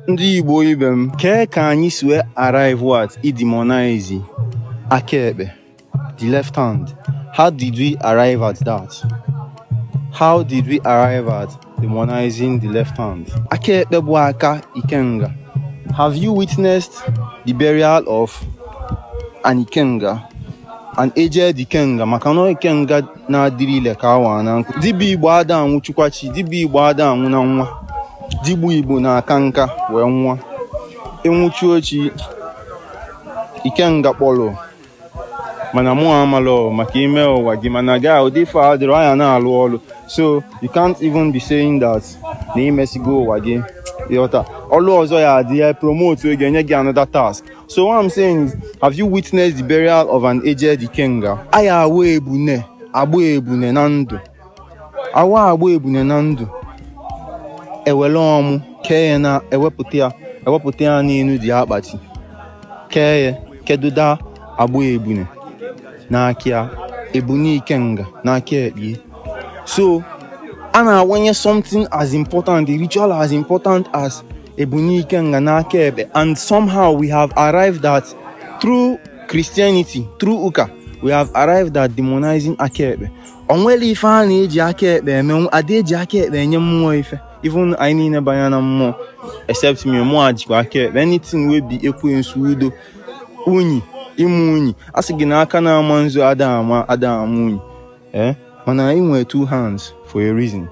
Ndị Igbo ibe m, kee ka anyị si wee arrive at idemonize aka ekpe, the left hand? How did we arrive at that? How did we arrive at demonizing the left hand? Aka ekpe bụ aka ikenga. Have you witnessed the burial of an ikenga, an aged ikenga? Maka na ikenga na-adịrị ile ka awa na nkụ. Dibịa Igbo ada anwụchukwachi, dibịa Igbo ada anwụ na nwa. Dibịa Igbo na-aka nka wee nwa. Ịnwụchu ochi ikenga kpọrọ, mana mụ amalọ maka ime ụwa gị, mana ga ụdị ife a dịrị anya na-alụ ọlụ. So you can't even be saying that na imesigo ụwa gị, ịghọta? Ọlụ ọzọ ya adị ya promote oge enye gị another task. So what I'm saying is, have you witnessed the burial of an aged ikenga? Aya awa ebune, agba ebune na ndụ, awa agba ebune na ndụ, ewere ọmụ kee ya na ewepụta ya, ewepụta ya n'elu dị akpati, kee ya, keduda agba ebune n'aka ya, ebune ikenga n'aka ekpe. So a na-awanye something as important, the ritual as important as ebune ikenga n'aka ekpe, and somehow we have arrived at, through Christianity, through ụka, we have arrived at demonizing aka ekpe. O nwere ife a na-eji aka ekpe eme? Ada eji aka ekpe enye mmụọ ife. Even anyị niile banye na mmụọ, except me, mụọ jikwa aka ekpe. Anything wey be ekwensu, udo, unyi, ịmụ unyi, a sị gị na aka na-ama nzu ada ama, ada ama unyi, eh? Mana ị nwere two hands for a reason,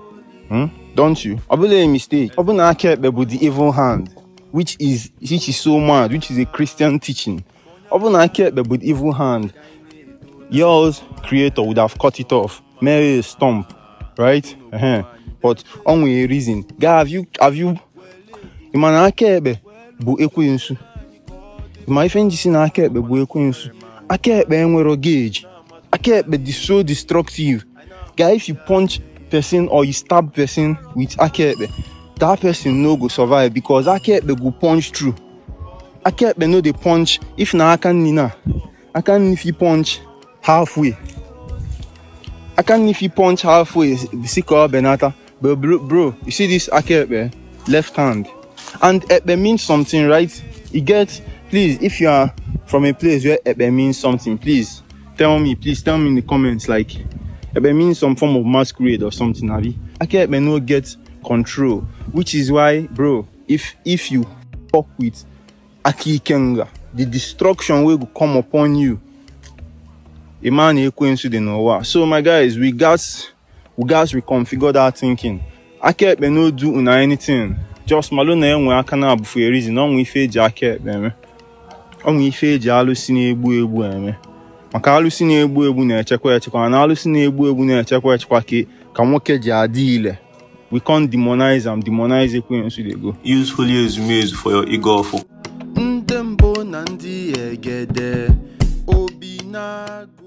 Don't you? Ọ bụla a mistake, ọ bụ na aka ekpe bụ the evil hand, which is so mad, which is a Christian teaching. Ọ bụ na aka ekpe bụ the evil hand, yours creator would have cut it off, mee a stump, right? But ọ nwere reason. Guy, have you ị ma na aka ekpe bụ ekwensu? Ma ife nji si na aka ekpe bụ ekwensu, aka ekpe enwero gauge. Aka ekpe dị so destructive. Guy, if you punch person or you stab person with aka ekpe, that person no go survive, because aka ekpe go punch through. Aka ekpe no dey punch. If na aka nni, na aka nni fit punch halfway, aka nni fit punch halfway si ka ọ benata. But bro, bro, you see this aka ekpe, left hand, and ekpe means something, right? E get, please, if you are from a place where ekpe means something, please tell me, please tell me in the comments. Like, ekpe means some form of masquerade or something, abi? Aka ekpe no get control, which is why, bro, if you fuck with aka ikenga, the destruction wey go come upon you, a man ekwensu dị n'ụwa. So my guys, we gats reconfigure that thinking. Aka ekpe no do una anything. Just malụ na enwe aka na abụ for a reason. Ọnwe ife eji aka ekpe eme, ọnwe ife eji alụsị na-egbu egbu eme, maka alụsị na-egbu egbu na-echekwa echekwa, na alụsị na-egbu egbu na-echekwa echekwa ka nwoke ji adị ile. We can't demonize am, demonize ekwensu dey go. Use holy ezumezu for your ịgọ ọfọ. Ndị mbụ na ndị egede obi na-agụ.